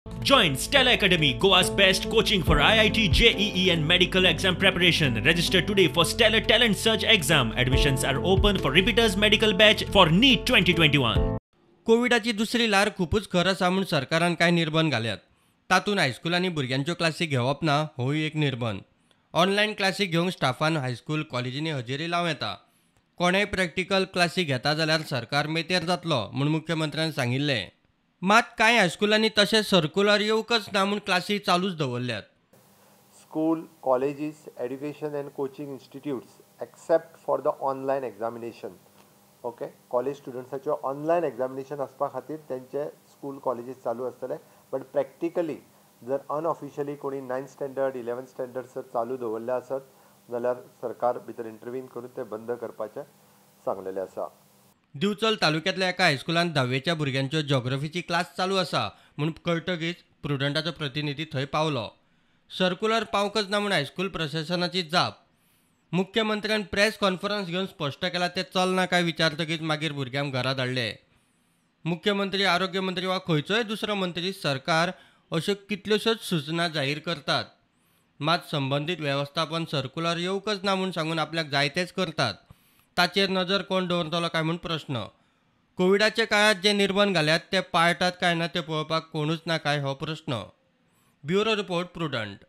Join Stella Academy, Goa's best coaching for IIT, JEE and medical exam preparation. Register today for Stellar Talent Search exam. Admissions are open for repeaters medical batch for NEET 2021. कोविडाची दुसरी ल्हार खुबूच खर आसा म्हूण सरकारान कांय निर्बंध घाल्यात. तातूंत हायस्कुलांनी भुरग्यांच्यो क्लासी घेवप ना होय एक निर्बंध. ऑनलायन क्लासी घेवंक स्टाफान हायस्कूल कॉलेजींनी हजेरी लावं येता. कोणेय प्रॅक्टिकल क्लासी घेता जाल्यार सरकार मेतेर जातलो म्हूण मुख्यमंत्र्यान सांगिल्लें. मात कांय हायस्कुलांनी तशें सर्कुलर येवंकच ना म्हूण क्लासी चालूच दवरल्यात. School, colleges, education and coaching institutes except for the online examination, okay, college स्टुडंट्साच्यो online examination आसपा खातीर तेंचे स्कूल कॉलेजीस चालू आसतले, बट प्रॅक्टिकली जर अनऑफिशियली कोणी 9th standard, 11th standard जर चालू दवरले आसत जाल्यार सरकार भितर इंटरवीन करून ते बंद करपाचें सांगलेलें आसा. दिवचल तालुक्यांतल्या एका हायस्कुलांत धावेच्या भुरग्यांच्यो जॉग्रफीची क्लास चालू आसा म्हूण कळटकीच प्रुडंटाचो प्रतिनिधी थंय पावलो. सर्कुलर पावंकच ना म्हूण हायस्कूल प्रशासनाची जाप. मुख्यमंत्र्यान प्रेस कॉन्फरन्स घेवन स्पश्ट केलां तें चलना काय विचारतकीच मागीर भुरग्यांक घरा धाडले. मुख्यमंत्री, आरोग्य मंत्री वा खंयचोय दुसरो मंत्री सरकार अश्यो कितल्योश्योच सूचना जाहीर करतात, मात संबंदीत वेवस्थापन सर्कुलर येवंकच ना म्हूण सांगून आपल्याक जायतेच करतात. ताचेर नजर कोण दवरतलो काय म्हूण प्रश्न. कोविडाच्या काळांत जे निर्बंध घाल्यात ते पाळटात काय ना ते पळोवपाक कोणूच ना काय हो प्रश्न. Bureau report, Prudent.